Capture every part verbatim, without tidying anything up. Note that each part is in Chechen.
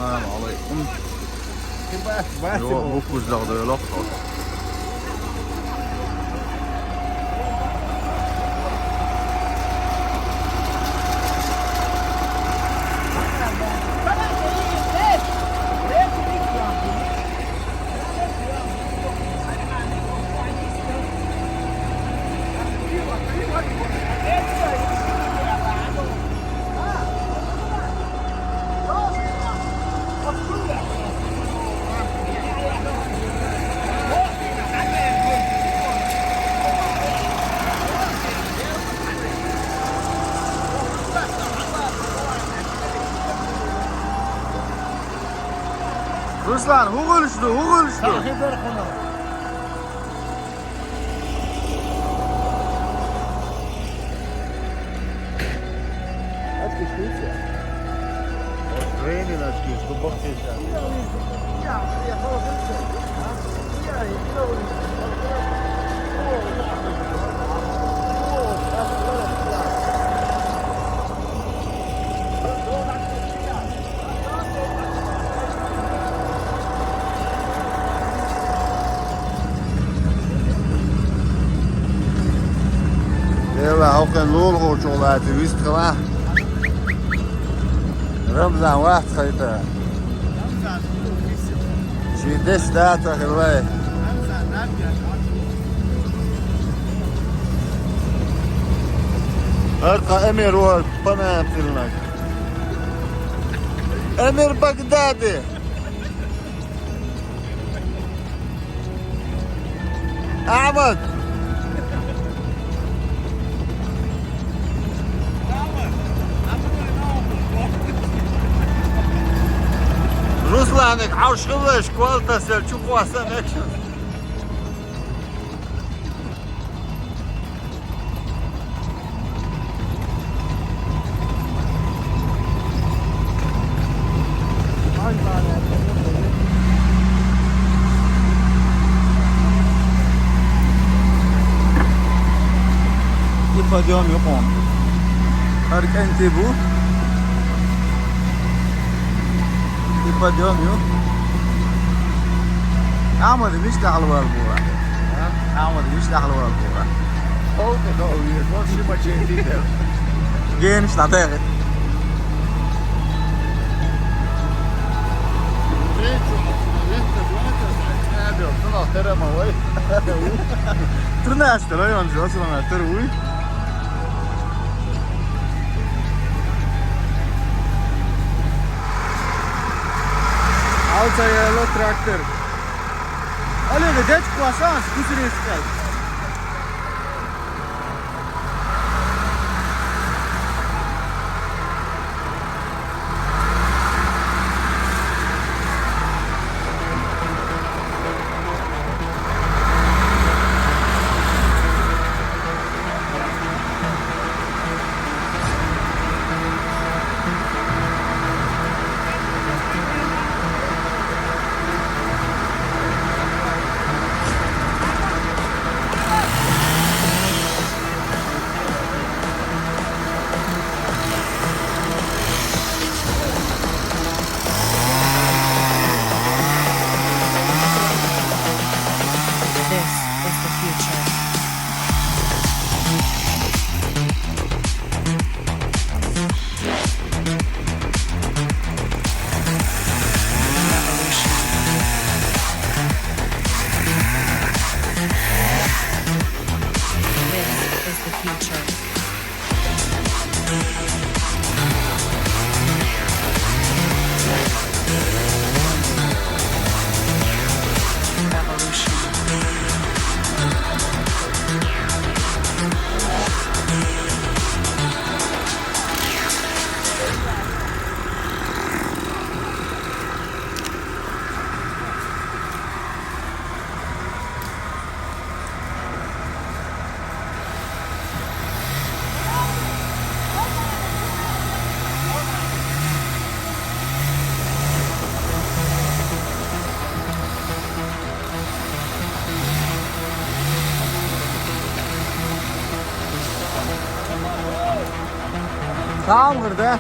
Ассаламу алейкум. Баьс, баьс. Йо, бу кузлар да ёлок. Руслан, хӀу гӀулч ду, хӀу гӀулч ду? Очки шуйца. Тренинг очки, что бог тебе сейчас. Дела, хӀокхуьн лулахочо лаьцна вистхила. Рамзан вац хайтар. Ши деш дацахилла. ХӀара тха Эмир вара, панам тиллинарг. Эмир Багдади. Ахьмад! Русланыг хьовш хилла, школтас яр чу кхоссам экшен. И подъём юкъон. ХӀара кӀентий бу. И подъём ю. Ахьмад, мишта хьалавала бу? А? Ахьмад, мишта хьалавала бу? Полка да увидел, вот ши ма чейти дел. Генаш дӀатехи. Тринадцатый район же, особенно второй. Алца яла трактор. Олег, дядь Квасан, скутеристка. This is the future. This is the future. Tamam, kardeş.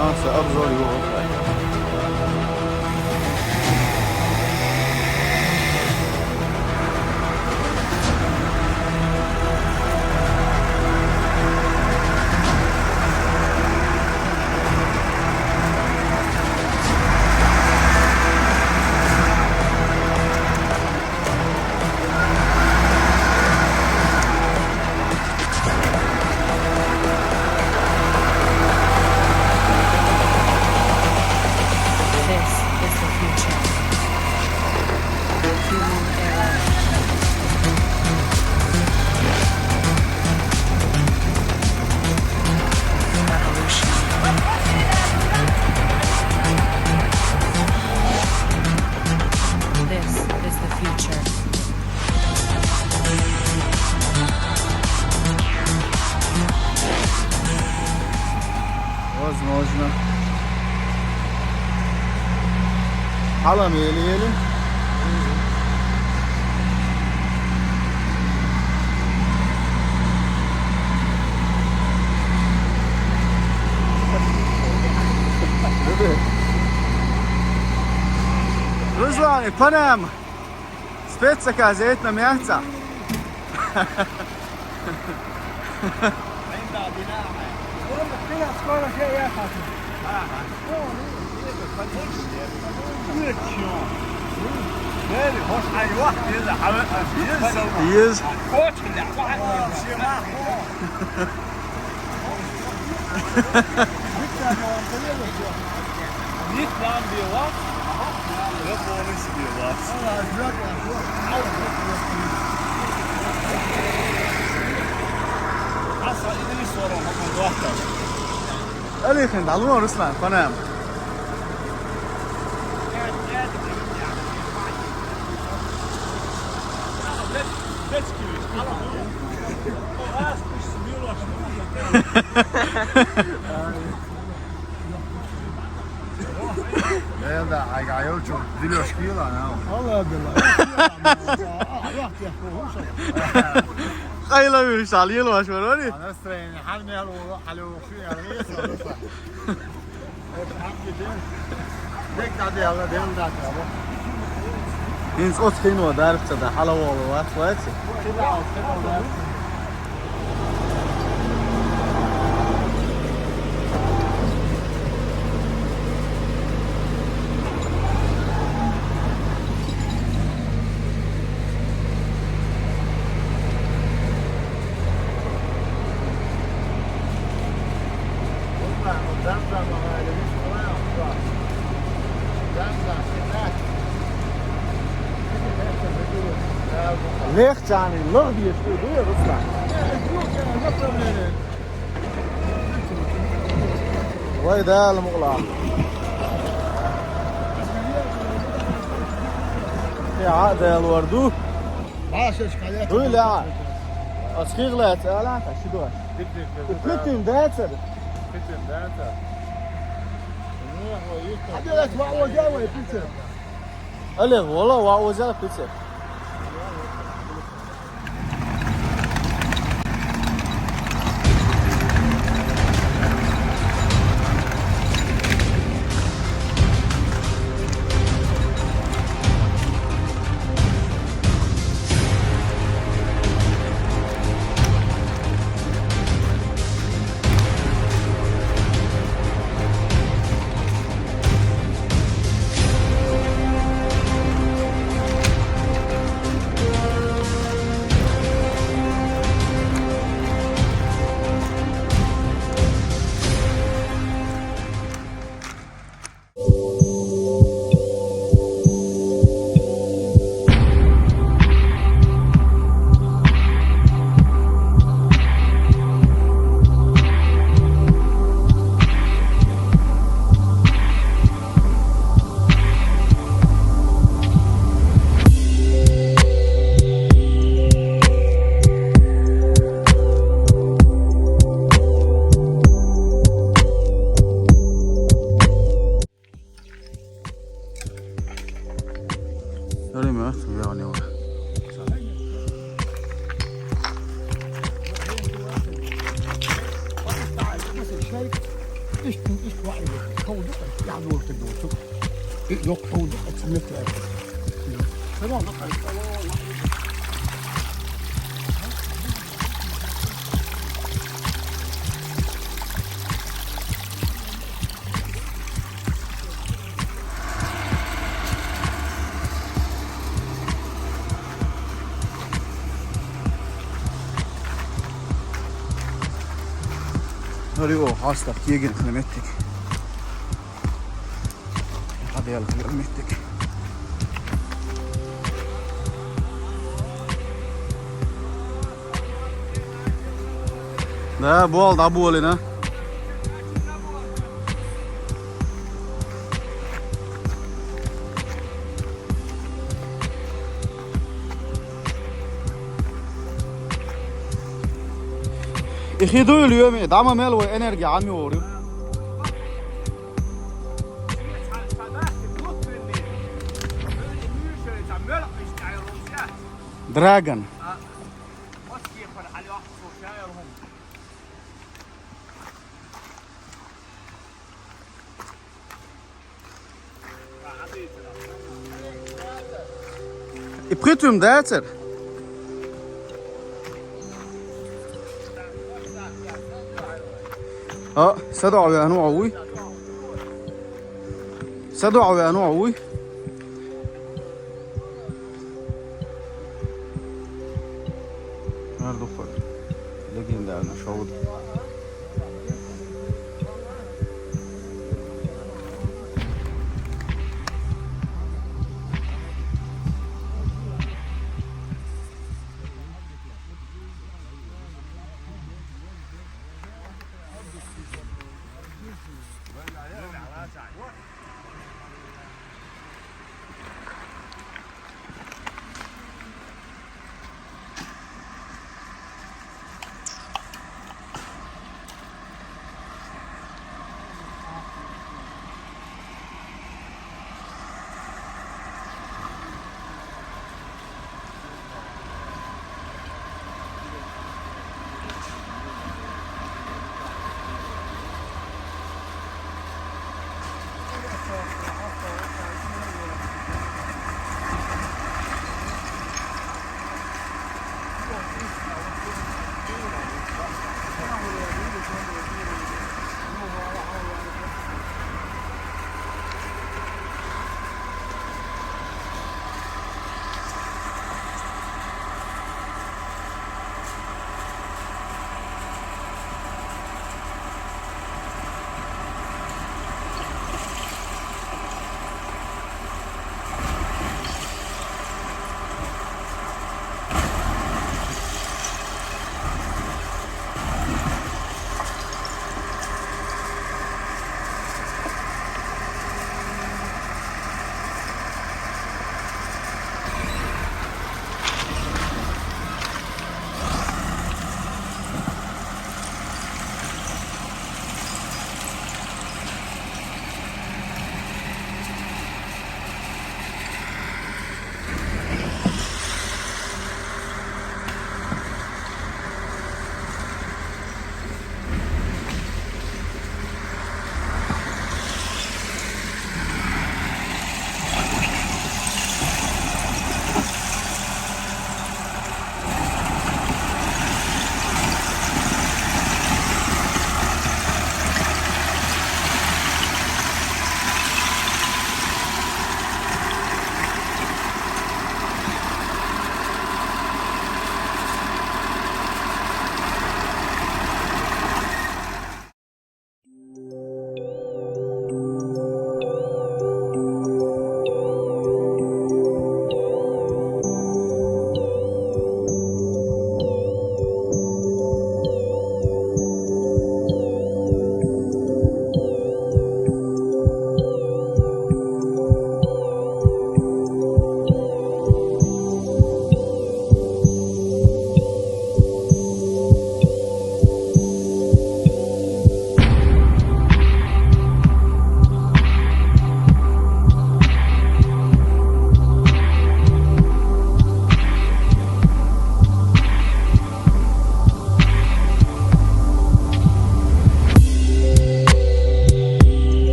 Аса обзор йола. This is the future. The human era. Revolution. This is the future. Возможно. Хьалам еле-еле. Руслан, Панама. Спецзаказ яйта на мяхца. Ага. Еза. Ник нам била, я полностью била. Аса идри сором, ама дуахта. Алихин, далуна, Руслан, Панама. Элда, ай, ай, чё, делёшки, ладно? Алла, Алла. Хайлавиш, алил ваш варани? Настроение, хал мел, хал, хал, хал. ХӀинца оцу хино дарбца дан хьалаволу вац, вац? Легча, лаг деш ду, Руслан. Вай, Дала мукъла. Я, Дала варду. Дуй ла. Ас хигла цала, ши дуй. Питин дацар. Питин дацар. Абелат ва оза ва питин. Але, вала, ва оза питин. Yok, yok, yok. Hadi o hasta kiegen klemettik. Hadi el klemettik. Da bu aldı bu alına. Ixidu yuli yomi dama mel wo energi ami wori. Dragon. Ipritum datser. Aa, sado awe anu awi. Sado awe anu awi. Nerede ufak? Legendarna şovdu.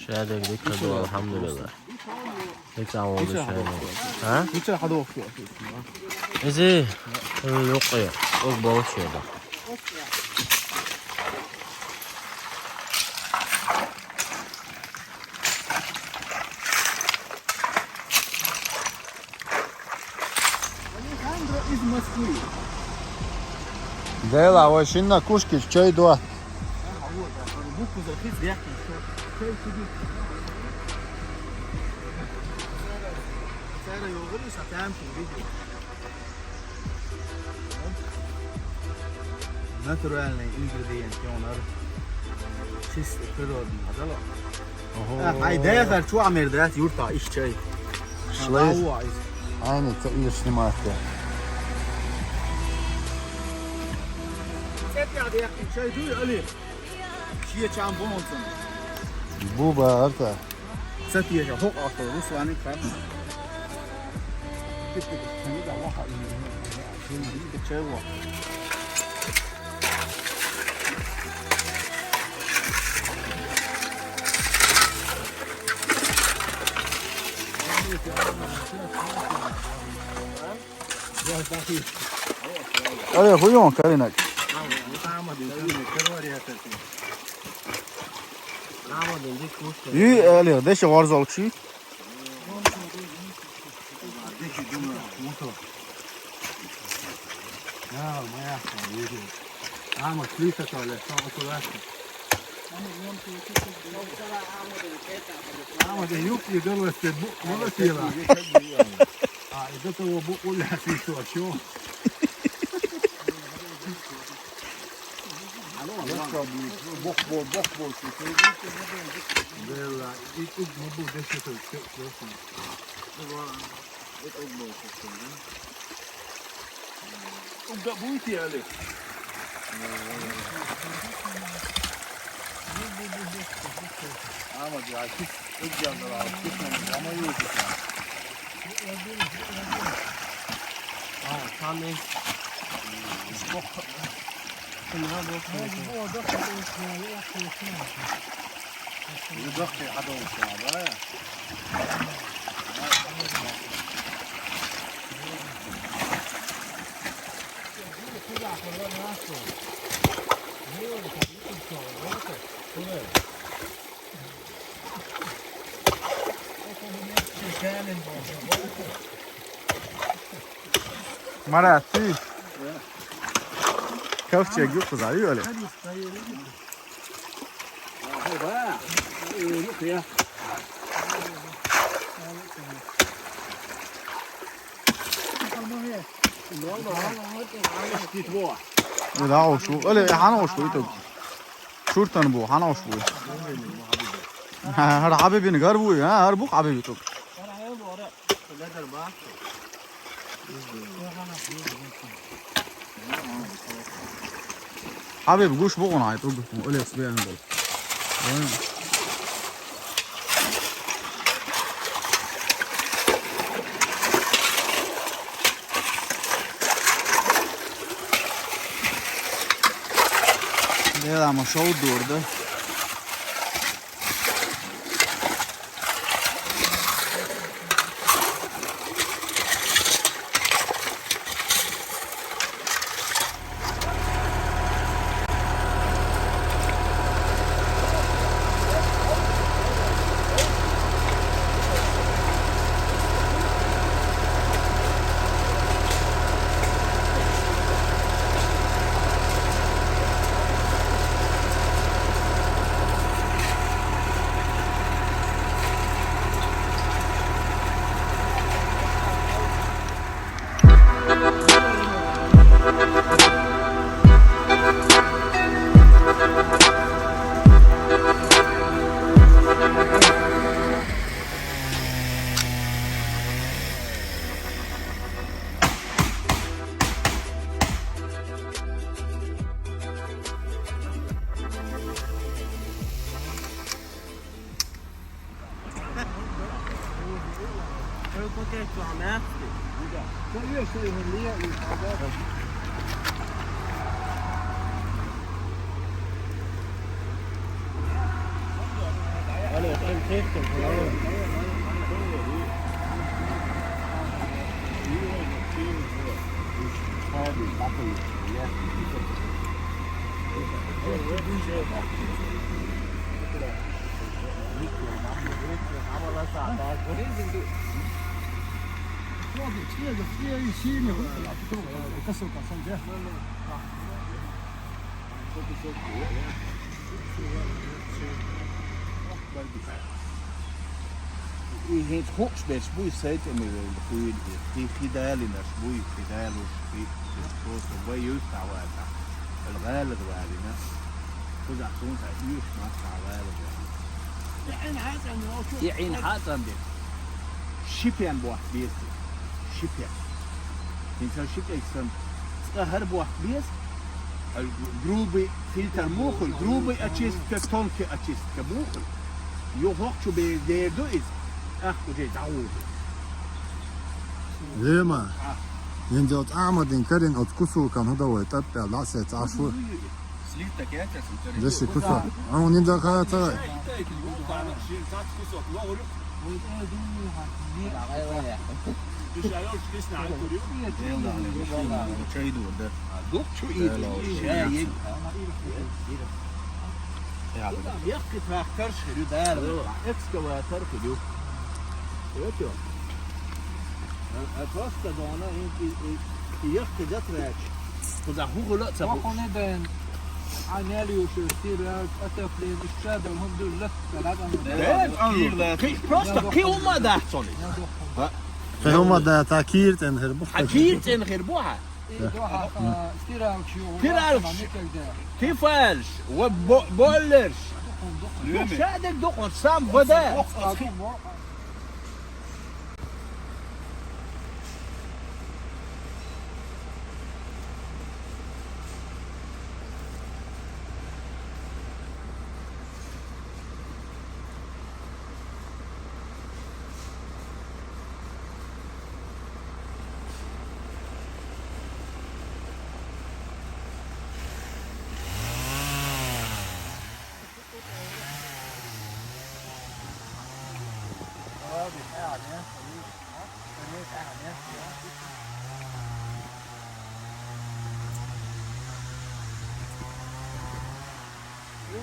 Şöyle de gidelim, hadi, elhamdülillah. Hiç ama oldu şöyle. Ha? Hiç rahat yok. Bizi, e, yok ya. O balık şeydi. Алехандро из Москвы. Дела, ой, шинна кушкиш, чай дуа. Букву захиз яхин, чай сиди. Цара йогъули сатам ки видео. Натуральный ингредиент, онар чисто природный, адала. Ага. Ай, дехар чу амир дехар юрта иш чай. Шлейф. Ава из. Айни, ца ир снимать. Цепи адяхи чай дуй, Али. Чия чам бонсон. Буба арта. Цепи я хок авто, Руслани кар. Чай ва. Аре, хуён, Каринак. Ю, аре, деша варзал чи? Ама, слышат, але, саба кулашка. Ама да юк и дало сте бу-, бу-, сила. А, это того бу-, уля, сисо, чё? Бок, бок, бок, бок. Бела, и тут мы будем что-то, что, что. Угда буйти, але. Ама ди, а кис, угда ма, а кис ма, ама юти. А, там есть. Марат, ты? Ковчег юху завёли. Гьанна ош ву. Эле, гьанна ош ву итуг. Шуртан бу, гьанна ош ву. Гьар Хабибин гар ву, гьар бух Хабиби туг. Хабиб гуш бугъун гьай туг, Олекс бегьан дол. Дела ма шоу дурда. И хӀинца хукъаш берш буй, сайтӀаме вевла хуьйла и. Кхин хи далинарш буй, хи далуш, кхин просто вай юьйхь дӀаваьлла. Эл гӀалара валина. Кхузахь тункъа юьйхь мах дӀаваьлла валина. И Ӏин хьацӀан бе. Шипен бохк беза. Шипен. ХӀинца шипен санна цкъа хӀара бохк беза. Грубый фильтр мухуль, грубый очистка, тонкий очистка мухуль. Юхахь чу бе-, дер ду иза. ТӀаккха уже дӀагӀур ду. Лема. А. Ин дело Ахьмадин карин оцу кусулкан хӀун дан вай тӀаппел дӀа а сецна Ӏаш ву. Слив так я сейчас, Деши кусок. А он не догадается. Чай ду, да. Дукха чу и ду, чай. Яккхи трактор хир ю, дара. Экскаватор хир ю. Просто дона и, и, и, и яккхи датрач. Кхузахь хӀун хуьлу а ца хууш. Вахуна дайн, а мел юшур, стиралка, отопление, иштта дала хӀума дуьллу, дала а. Дала а. Кхин, просто кхин хӀумма а дац цунна. Кхин хӀумма а дац, хьан кийра цӀена хир бу. Хьан кийра цӀена хир бу хьан? Стиралка шу. Стиралка шу. Тифалш, ва бо-, бойлерш. Дукха, дукха. Ю ша дерг дукха, сам вода.